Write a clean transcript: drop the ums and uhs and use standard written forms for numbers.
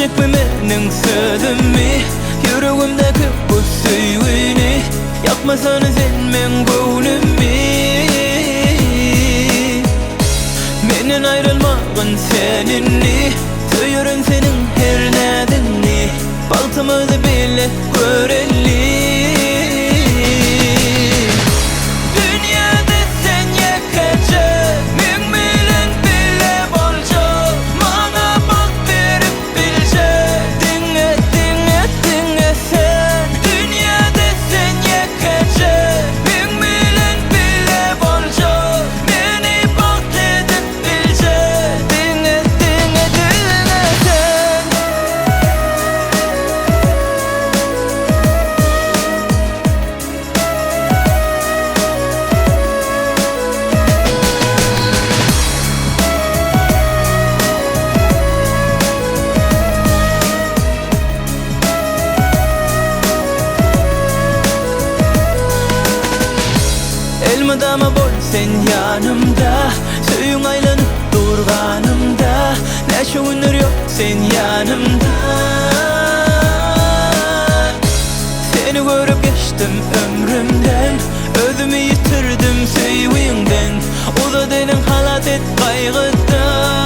Biljekmi meniň sözümi Ýüregimdäki bu söýgini Ýakmasana sen meň göwnümi Menden aýrylmagyn sen indi Söýerin seniň her näziňi Bagtymyzy bile göreli Dünýäde sen ýekeje Meň bilen bile boljak Maňa bagt berip biljek Diňe diňe diňe sen Dünýäde sen ýekeje Meň bilen bile boljak Meni bagtly edip biljek Diňe diňe diňe sen. Elmydama bol sen ýanymda Söýüň aýlanyp dur ganymda Näçe günler ýok sen ýanymda Seni görüp geçdim ömrümden Özümi ýitirdim söýgiňden Uzat eliň halas et gaýgydan.